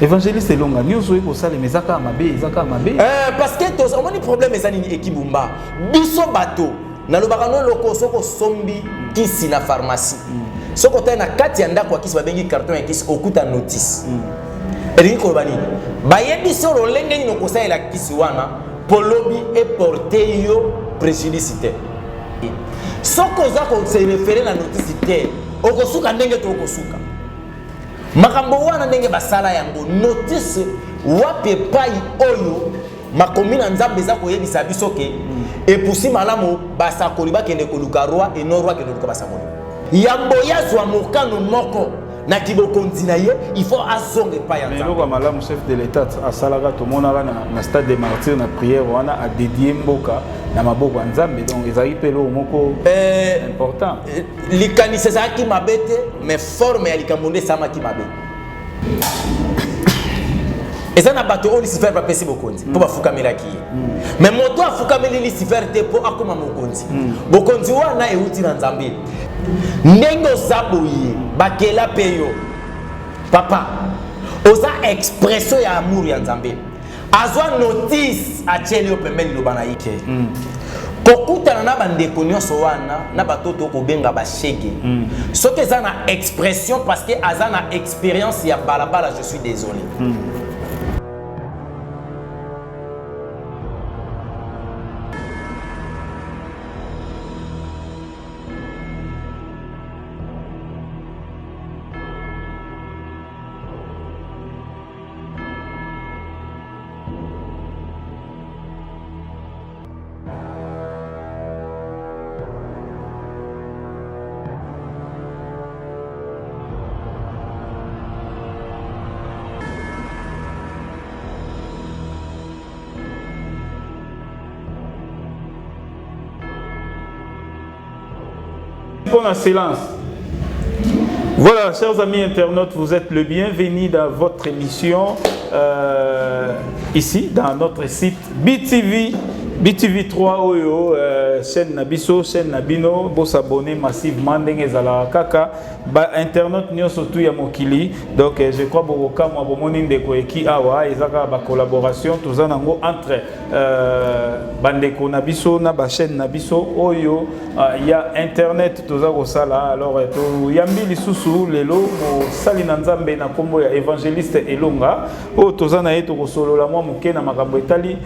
Évangéliste Elonga, nyonso oyo ekosalema eza kaka mabe, eza kaka mabe. Parce que toza omoni problème eza nini ekibumba biso bato nalobaka no eloko soki osombi kisi na pharmacie, soki otali na kati ya ndako ya kisi babengi carton ya kisi, okuta notice. Elingi koloba nini? Bayebi so lolenge nini okosalela kisi wana mpo lobi eporte yo préjudice te. Soki oza kose référer na notice te, okosuka ndenge to okosuka makambo wana ndenge basala yango. Notice wapi epai oyo makomi na Nzambe eza koyebisa biso ke epusi malamu basakoli bakende koluka roi et non roi akende koluka basakoli? Yambo yazwa mokano moko na kibokonzi na ye, il faut azonga epai ya Mais eloko ya malamu chef de l'État asalaka, tomonaka na stade des Martyrs, na prière wana adédié mboka na maboko ya Nzambe. Donc ezalaki mpe eloko moko important. Likanisi ezalaki mabe te, mais forme ya likambo nde esalamaki mabe. Eza na bato oyo Lucifer bapesi bokonzi mpo bafukamelaki ye, mais moto afukameli Lucifer te mpo akóma mokonzi. Bokonzi wana euti na Nzambe. Ndenge oza boye, bakela mpe yo papa, oza expression ya amour ya Nzambe. Azwa notice, atieli yo pembeni liloba na ye ke kokutana na bandeko nyonso wana na bato tokobenga bashege. Soki eza na expression parce que aza na expérience ya balabala, je suis désolé. Pour la silence. Voilà, chers amis internautes, vous êtes le bienvenu dans votre émission ici, dans notre site BTV, BTV 3 oyo, chaîne na biso, chaîne na bino, bo s'abonner massivement, ndenge ezalaka kaka, ba internautes nyonso tu ya mokili. Donc je crois bokokamwa bomoni ndeko eki awa, eza kaka ba collaboration toza nango entre bandeko na biso na ba chaîne na biso oyo ya internet toza kosala. Alors toyambi lisusu lelo mosali na Nzambe na nkombo ya évangéliste Elonga oyo toza na ye. Tokosolola mwa moke na makambo etali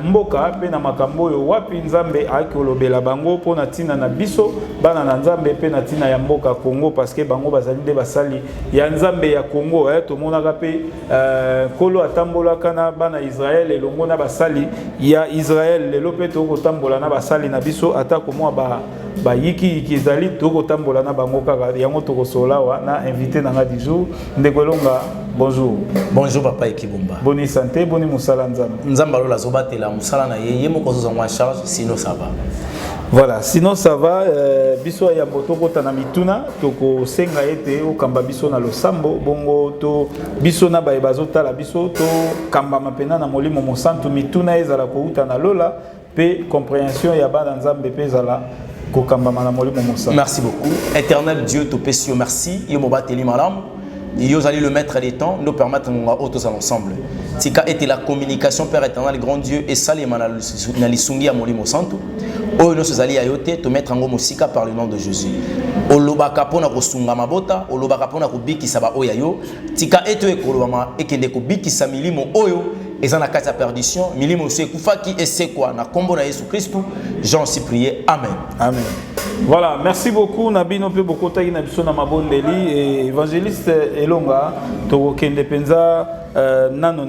mboka mpe na makambo oyo wapi Nzambe ayaki kolobela bango mpo na ntina na biso bana na Nzambe mpe na ntina ya mboka Congo, parce que bango bazali nde basali ya Nzambe ya Congo. Tomonaka mpe Nkolo atambolaka na bana Israele elongo na basali ya Israele. Lelo mpe tokotambola na basali na biso, atako mwa bayikiyiki ezali, tokotambola na bango kaka. Yango tokosolola awa na invité na nga du jour. Ndeko Elonga, bonjour. Bonjour papa Ekibumba. Boni santé? Boni mosala Nzambe? Nzambe alola azobatela mosala na ye, ye moko azozwa en charge. Sinon ça va. Voilà, sinon ça va. Biso ya yambo tokota na mituna, tokosenga ete okamba biso na losambo, bongo to biso na baye bazotala biso tokambama mpena na Molimo Mosantu, mituna ezala kouta na lola mpe compréhension ya bana Nzambe mpe ezala kokambama na Molimo Mosantu. Merci beaucoup. Éternel Dieu, topesi yo merci, yo mobateli malamu, yo ozali le maître des temps, nous permettre ngonga oyo tozala ensemble. Tika ete la communication, Père éternel, grand Dieu, esalema na lisungi ya Molimo Santu. Oyo nyonso ezali ya yo te, tomettre yango mosika par le nom de Jésus. Olobaka mpona kosunga mabota, olobaka mpona kobikisa baoyo ya yo. Tika ete oyo ekolobama ekende kobikisa milimo oyo eza na kati ya perdition, milimo oyo ekufaki esekwa na nkombo na Yesu Kristu. J'en suis prié, amen. Amen. Voilà, merci beaucoup na bino mpe bokotaki na biso na mabondeli. Et évangéliste Elonga, tokokende mpenza nano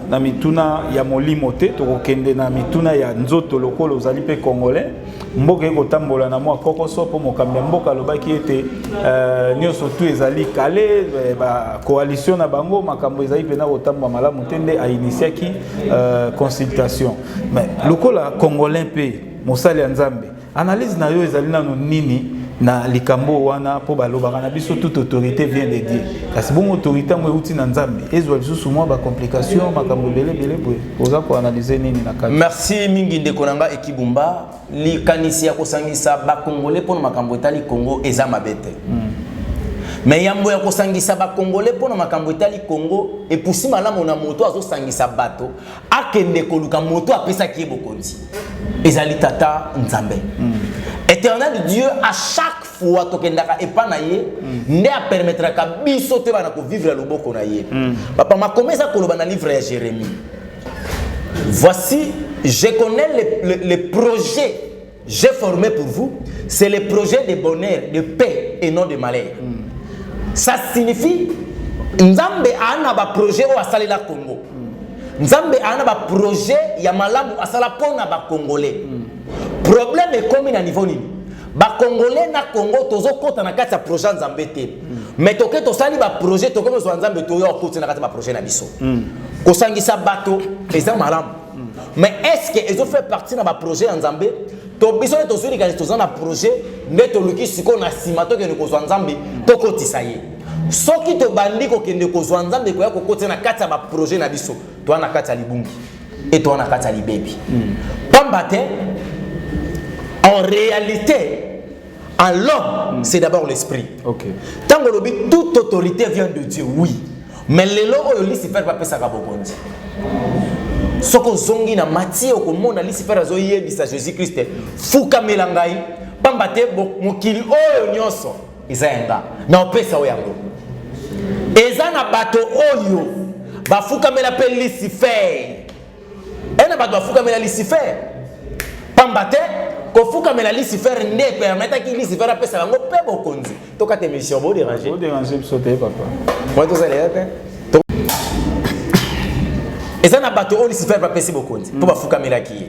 na mituna ya molimo te, tokokende na mituna ya nzoto. Lokola ozali mpe congolais, mboka ekotambola na mwa kokoso mpo mokambi ya mboka alobaki ete nyonso tu ezali kale, bacoalition na bango makambo ezali mpena kotambola malamu te, nde ainitiaki consultation. Mais lokola congolais mpe mosali ya Nzambe, analyse na yo ezali nano nini na likambo wana? Mpo balobaka na biso toute autorité vient de Dieu, kasi bongo autorité yango euti na Nzambe ezwa lisusu mwa bacomplication, makambo ebele ebele boye, oza koanalyse nini na kati? Merci mingi ndeko na nga Ekibumba. Likanisi ya kosangisa bakongole mpona makambo etali Congo eza mabe te. Mais yambo ya kosangisa bacongolais mpo na makambo etali Congo, epusi malamu na moto azosangisa bato akende koluka moto apesaki ye bokonzi, ezali Tata Nzambe. Éternel Dieu, à chaque fois tokendaka epa na ye nde apermettraka biso toyebana kovivre ya loboko na ye. Papa, makomi eza koloba na livre ya Jérémie: "Voici, je connais le projet j'ai formé pour vous, c'est le projet de bonheur, de paix et non de malheur." Ça signifie Nzambe ana baprojet oyo asalela Congo. Nzambe ana baprojet ya malamu asala mpona bacongolais. Problème ekomi na niveau nini? Bacongolais na Congo tozokɔta na kati ya projet ya Nzambe te, mais toke tosali baprojet, tokomi ozwa Nzambe, toyo akoti na kati ya baprojet na biso. Kosangisa bato eza malamu, mais est ce que ezofaire partie na baprojet ya Nzambe? To biso nde tozwi likanisi, toza na projet nde toluki sikoyo na nsima tokende kozwa Nzambe, tokotisa ye. Soki tobandi kokende kozwa Nzambe, koya kokotisa na kati ya baprojet na biso, toza na kati ya libungi e toza na kati ya libebi. Pamba te en réalité, en l'homme, c'est d'abord l'esprit. Ntango olobi toute autorité vient de Dieu, oui, mais lelo oyo Lucifer bapesaka bokonzi. Soki ozongi na Matie, okomona Lucifer azoyebisa Jésus Christ: "Fukamela ngai, pamba te mokili oyo nyonso eza ya nga, na opesa oyo yango." Eza na bato oyo bafukamela mpe Lucifer, e na bato bafukamela Lucifer, pamba te kofukamela Lucifer nde epermetaki Lucifer apesa bango mpe bokonzi. Tokata émission, bodérange. Odérange biso te, papa. Moi tozalela te. Eza na bato oyo Lucifer bapesi bokonzi mpo bafukamelaki ye,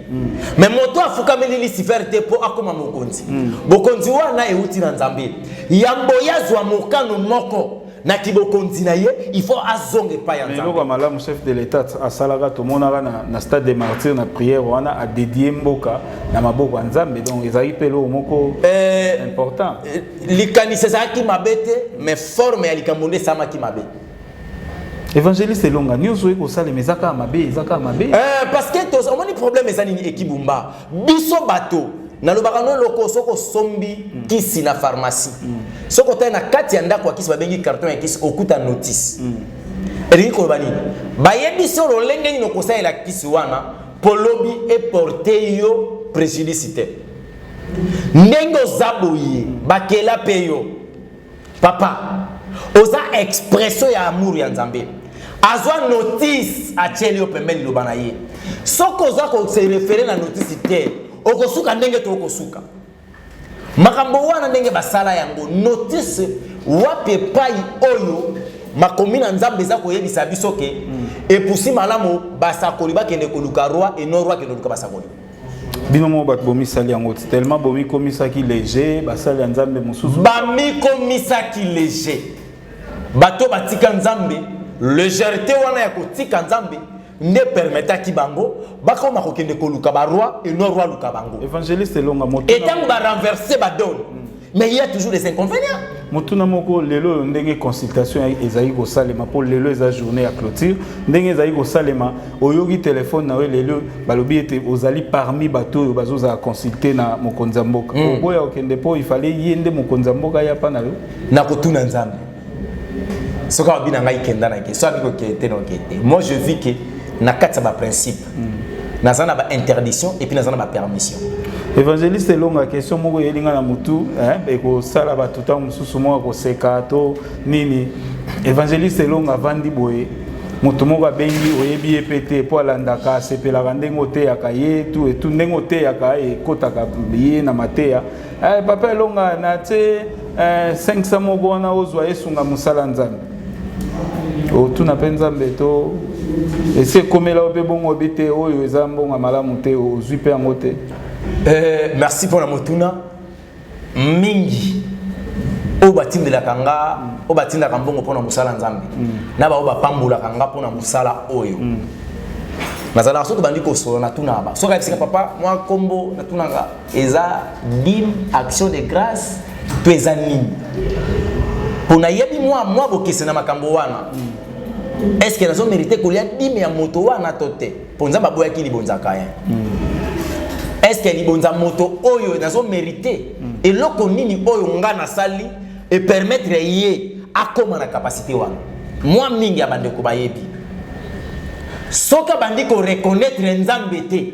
mais moto afukameli Lucifer te mpo akóma mokonzi. Bokonzi wana euti na Nzambe. Yambo yazwa mokano moko na kibokonzi na ye, il faut azonga epai ya Mais eloko Nzambe. Ya malamu chef de l'État asalaka, tomonaka na Stade de Martyr, na prière wana, adédié mboka na maboko ya Nzambe. Donc ezalaki mpe eloko moko important. Likanisi ezalaki mabe te, mais forme ya likambo nde esalamaki mabe. Évangéliste Elonga, nyonso oyo kosalema eza kaka mabe, eza kaka mabe. Parce que omoni problème eza nini? Ekibumba biso bato, nalobaka no eloko, soki osombi kisi na pharmacie, soki otali na kati ya ndako ya kisi, babengi carton ya kisi, okuta notice. Elingi koloba nini? Bayebisi yo lolenge nini okosalela kisi wana mpo lobi eporte yo préjudice te. Ndenge oza boye, bakela mpe yo, papa, oza expression ya amour ya Nzambe. Azwa notice, atieli yo pembeni liloba na ye. Soki oza kose référer na notice te, okosuka ndenge tokosuka. Makambo wana, ndenge basala yango, notice wapi epai oyo makomi na Nzambe eza koyebisa biso ke epusi malamu basakoli bakende koluka roi et non roi akende koluka basakoli? Bino moko bato bomisali yango ti tellement bomikomisaki léger, basali ya Nzambe mosusu. Bamikomisaki léger, bato batika Nzambe. Légèreté wana ya kotika Nzambe nde permetaki bango bakoma kokende koluka baroi et non roi aluka bango. Évangéliste Elonga, et motuna ntango barenverse badone, mais il y a toujours des inconvénients. Motuna moko: lelo oyo, ndenge consultation ezali kosalema, mpo lelo eza journée ya clôture, ndenge ezali kosalema, oyoki telefone na yo lelo, balobi ete ozali parmi bato oyo bazozala consulte na mokonzi ya mboka, oboya okende mpo ifale ye nde mokonzi ya mboka ya pa na yo? Nakotuna Nzambe. Soki alobi na ngai kenda, na ke. So abi kokende te, na okende te. Moi, je vis ke na kati ya baprincipe, naza na bainterdiction et puis naza na bapermission. Évangéliste Elonga, question moko eyeli nga na motu, ekosala bato ntango mosusu moko akoseka to nini. Évangéliste Elonga avandi boye, moto moko abengi, oyebi ye mpe te, mpo alandaka, asepelaka ndenge oteyaka ye tu etu, ndenge oteyaka ekotaka ye na mateya: "Papa Elonga, na tie 500 moko wana, ozwa, esunga mosala Nzambe." Otuna mpe Nzambe to esi ekomela yo mpe bongo, oyebi te oyo eza mbongo malamu te, ozwi mpe yango te? Merci mpona motuna. Mingi oyo batindelaka nga, oyo batindaka mbongo mpona mosala Nzambe, na baoyo bapambolaka nga mpona mosala oyo, nazalaka, soki tobandi kosolola, natunaka ba, soki ayebisika papa mwa nkombo, natunaka: eza dîme, action de grâce to eza nini? Mpo nayebi mwa bokese na makambo wana. Est ce que nazomérite kolia dîme ya moto wana to te? Mpo Nzambe aboyaki libonzaka ye. Est ce que libonza moto oyo nazomérite eloko nini oyo nga nasali epermettre ye akóma na capacité wana. Mwa mingi ya bandeko bayebi, soki abandi koreconnaître Nzambe te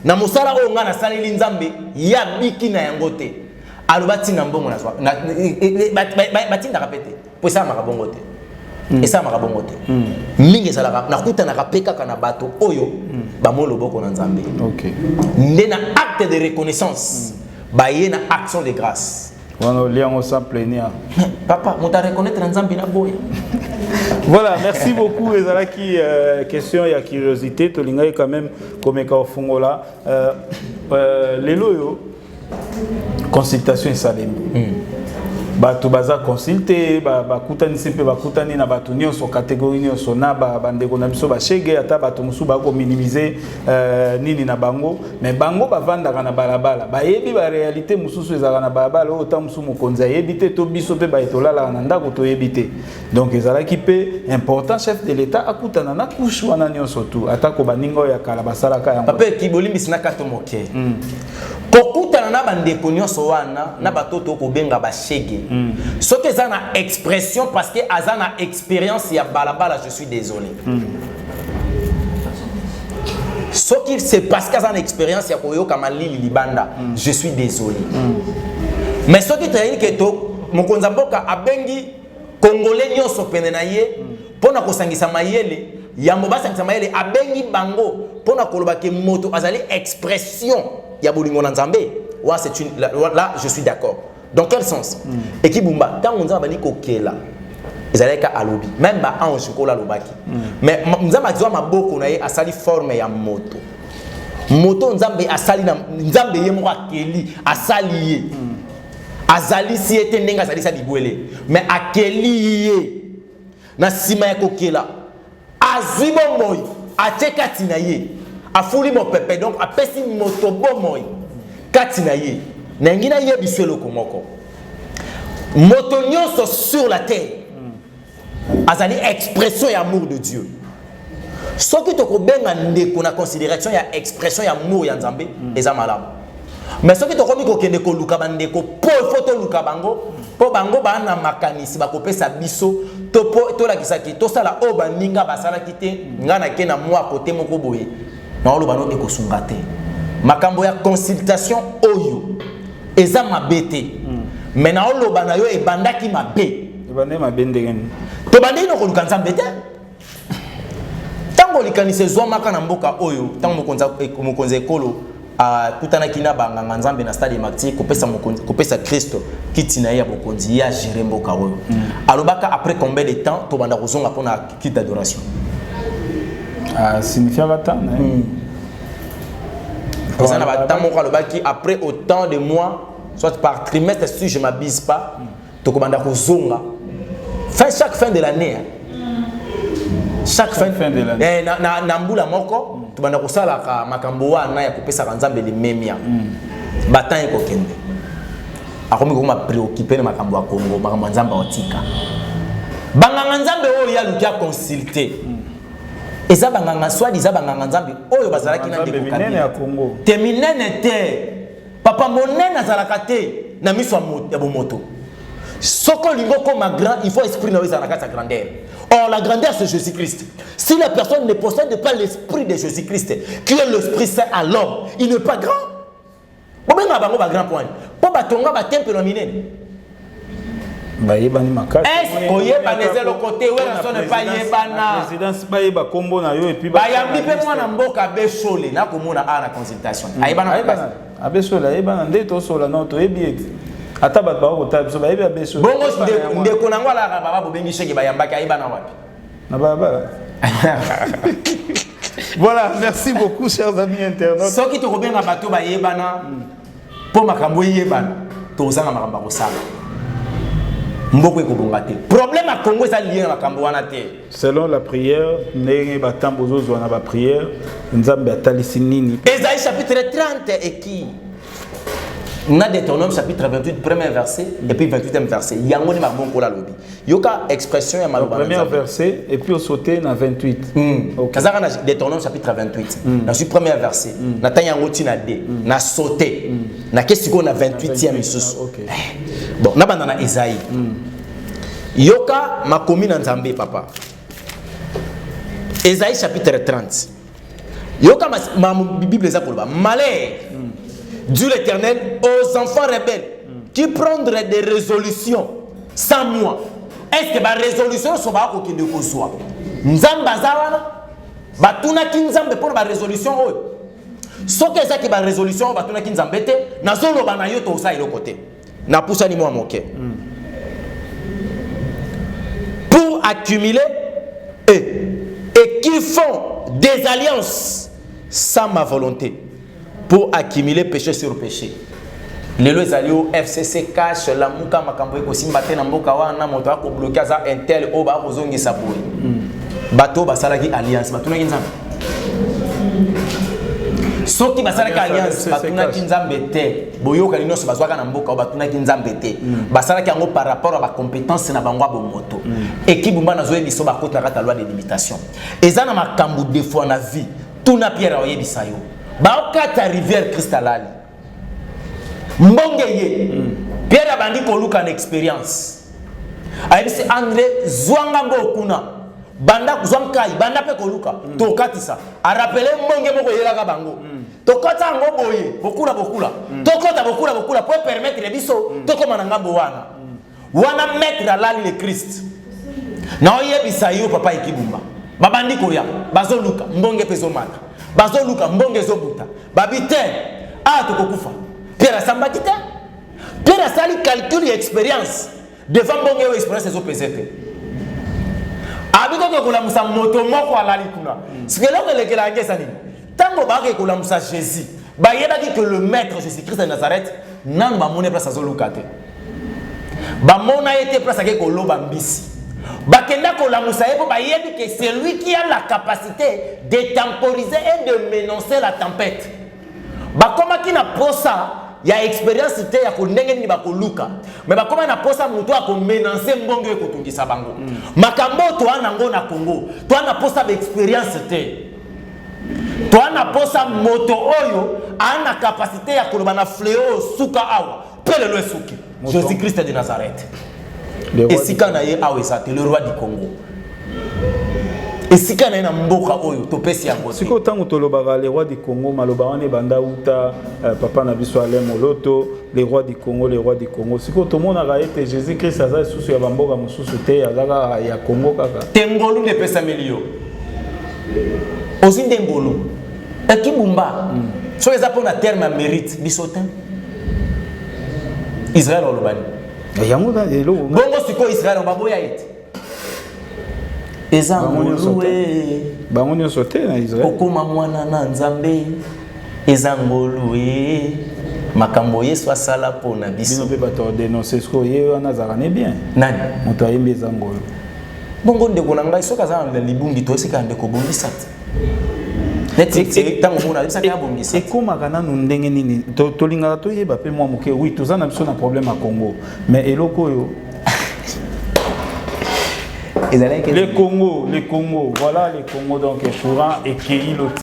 na mosala oyo ngai nasaleli Nzambe, ye abiki na yango te. Aloba ntina mbongo nazwa batindaka mpe te, po esalamaka bongo te, esalamaka bongo te. Mingi ezalaka nakutanaka mpe kaka na bato oyo bamoi loboko na Nzambe nde na acte de reconnaissance baye na action de grâce. Wana olia yango sans plaignant. Mais papa, moto areconnaître na Nzambe na boya. Voilà, merci beaucoup. Ezalaki question ya curiosité, tolingaki quand même komeka kofungola. Lelo oyo consultation esalemi, bato baza consulte, bakutanisi mpe bakutani na bato nyonso, catégorie nyonso, na bandeko na biso bashege, ata bato mosusu bakominimize nini na bango, mais bango bavandaka na balabala, bayebi baréalité mosusu ezalaka na balabala oyo ta mosusu mokonzi ayebi te, to biso mpe baye tolalaka na ndako toyebi te. Donc ezalaki mpe important chef de l'État akutana na couche wana nyonso tu, atako baninga oyo ya kala basalaka yango. Papa eki, bolimbisi na kato moke. Kokutana na bandeko nyonso wana, na bato tokobenga bashege, soki eza na expression parce que aza na expérience ya balabala, je suis désolé. Soki c'est parce que aza na expérience ya koyoka malili libanda, je suis désolé. Mais soki toyebi ke to mokonzi ya mboka abengi Congolais nyonso pene na ye mpo na kosangisa mayele, yambo basangisa mayele, abengi bango mpo na koloba ke moto azali expression ya bolingo na Nzambe wa, c'est une là, là je suis d'accord. Dans quel sens? Ekibumba, ntango Nzambe abandi kokela, ezalaki ka alobi, même baange Nkolo alobaki. Mais Nzambe azwa maboko na ye, asali forme ya moto. Moto Nzambe asali na Nzambe ye moko akeli, asali ye, azalisi ye te ndenge azalisa bibwele, mais akeli ye. Na nsima ya kokela, azwi bomoi, atie kati na ye, afuli mopepe, donc apesi moto bomoi kati na ye. Nalingi nayebiso eloko moko: moto nyonso sur la terre azali expression ya amour de Dieu. Soki tokobenga ndeko na considération ya expression ya amour ya Nzambe, eza malamu. Mais soki tokomi kokende koluka bandeko mpo ifo toluka bango, mpo bango baa na makanisi bakopesa biso, to mpo tolakisaki tosala oyo baninga basalaki te, ngai nake na mwa kote moko boye, naoloba no ekosunga te. Makambo ya consultation oyo eza mabe te, mais naoloba na yo ebandaki mabe. Ebandaki mabe ndenge nini? Tobandeki na koluka Nzambe te. Ntango likanisi ezwamaka na mboka oyo, ntango mokonzi ya ekolo akutanaki na banganga Nzambe na stade Martyr kopesa kopesa Kristo kiti na ye ya bokonzi, ye agere mboka oyo, alobaka après combien de temps tobanda kozonga mpona culte d'adoration? Asignifiaka temps na ye. Eza na batemps moko alobaki après autant de mois, soit par trimestre si je m'abuse pas, tokobanda kozonga fin, chaque fin de l'année, hein. Chaque fin, fin de l'année. Eh, na mbula moko tobanda kosalaka makambo wana ya kopesaka Nzambe limemia. Batemps ekokende, akomi kokoma préoccupé na makambo ya Kongo, makambo ya Nzambe aotika. Banganga Nzambe oyo ye aluki aconsulte, eza banganga swadi, eza banganga Nzambe oyo bazalaki na Nzambe ndeko minene ya Kabila. Congo. Te, minene te papa, monene azalaka te na miso ya bomoto. Soki olingi okoma grand, il faut esprit na yo ezala na kati ya grandeur. Or la grandeur, c'est Jésus-Christ. Si la personne ne possède pas l'esprit de Jésus-Christ, qui est l'Esprit Saint, alors il n'est pas grand. Bobengaka bango bagrand point mpo batonga batempelo ya minene. Bayebani makasi. Est koyebana eza eloko te. Werrason epa yebana. Présidence, bayeba nkombo na yo et puis Bayambi mpe mwana mboka Besole, nakomona awa na consultation, ayebana makasi. Ayebana, Abesola ayebana nde tosola no, toyebi ete ata bato bakotala biso bayebi Abesola. Bongo ndeko nango alaka baba bobengi shege, bayambaki, ayebana wapi? Na balabala. Voilà, merci beaucoup, chers amis internautes. Soki tokobenga bato bayebana mpo makambo eyebana, tozanga makambo ya kosala, mboka ekobonga te. Problème ya Congo eza lié na makambo wana te. Selon la prière, ndenge batambo ozozwa na baprière, Nzambe atalisi nini? Esaïe chapitre 30 eki na Deutéronome chapitre 28, premier verset et puis 28e verset, yango nde makambo Nkola alobi. Yoka expression ya maloba na Premier Nzambe. verset et puis osauté na 28. Ok. Nazaka na Deutéronome chapitre 28, nazwi premier verset, natangi yango ntina d na sauté, nake sikoyo na 28e lisusu. Ah, ok. Bon, nabanda na Esaïe. Yoka makomi na Nzambe, papa. Esaïe chapitre 30. Yoka ma Bible eza koloba. Malheur, dit l'Éternel, aux enfants rebelles qui prennent des résolutions sans moi. Est-ce que ba résolution so ba kokende kozwa? Nzambe aza wana? Batunaki Nzambe mpona ba résolution oyo? Soki ezaki ba résolution oyo batunaki Nzambe te, nazoloba na yo, tosala eloko te. Napusani mwa moke. Pour accumuler et qui font des alliances sans ma volonté pour accumuler péché sur péché. Lelo ezali o FCC CACH, Lamuka, makambo ekosimba te na mboka wana. Moto akobloquer aza intel oyo bakozongisa boye. Bato oyo basalaki alliance, batunaki Nzambe? Soki basalaki alliance, batunaki Nzambe te. Boyokani nyonso bazwaka na mboka oyo, batunaki Nzambe te. Basalaki yango par rapport ya bacompétence na bango ya bomoto. Ekibumba, nazoyebi biso bakota na kati ya loi de limitation. Eza na makambo des fois na vie. Tuna Pierre, oyebisa yo. Baokata rivière, Christ alali, mbonge ye. Pierre abandi koluka na expérience, ayebisi André: "Zwa ngambo kuna, banda zwa nkai, banda mpe koluka. Tokatisa." Arappeler mbonge moko eyelaka bango. Tokɔta yango boye, bokula bokula, tokɔta bokula bokula po permettre biso tokóma na ngambo wana. Wana maître alali, le Christ. Na oyebisa yo, papa Ekibumba, babandi koya, bazoluka, mbonge mpe ezomata, bazoluka, mbonge ezobuta. Babi te, awa tokokufa. Pierre asambaki te. Pierre asali calcul ya expérience devant mbonge oyo, expérience ezopese te. Abi koke kolamusa moto moko alali kuna. Sika eloko elekela yango eza nini? Ntango bakoki kolamusa Jésus, bayebaki que le maître Jésus Christ de Nazareth, nanu bamoni place azoluka te, bamona ye te place ake koloba mbisi. Bakenda kolamusa ye mpo bayebi que c'est lui qui a la capacité de temporiser et de menacer la tempête. Bakomaki na posa ya expérience te ya ndenge nini bakoluka, me bakóma na posa moto akomenacer mbongo oyo ekotungisa bango. Makambo oyo toa nango na Congo, toa na posa baexpérience te, toa na posa moto oyo aa na capacité ya koloba na fléau oyo: "Suka awa." Mpe lelo esuki. Jésus Christ de Nazareth, esika na ye awa eza te. Le roi du Congo, esika na ye na mboka oyo topesi yango te. Sikoyo, ntango tolobaka le roi du Congo, maloba wana ebanda uta papa na biso Alain Moloto, le roi du Congo, le roi du Congo. Sikoyo tomonaka ete Jésus Christ aza lisusu ya bamboka mosusu te, aza kaka ya Congo kaka. Te, ngolu nde epesameli yo, ozwi nde ngolu. Ekibumba, soki eza mpo na terme ya mérite, biso te. Israel olobani yango eloko. Bongo sikoyo Israel baboya ete eza ngolu e. Bango nyonso te na Israel. Okóma mwana na Nzambe, eza ngolu e, makambo Yesu asala mpo na biso. Bino mpe bato adénonce. Sikoyo ye wana azalaka ne bien? Nani? Moto ayembi eza ngolu. Bongo ndeko na ngai, soki aza na libungi, toesika ndeko bongisa te. Neti ntango mona ayebisaka ya bongisa. Ekomaka nanu ndenge nini? Tolingaka toyeba mpe mwa moke. Oui, toza na biso na problème ya Congo, mais eloko oyo ezalaki Le Congo, le Congo, voilà le Congo. Donc courant ekei loti.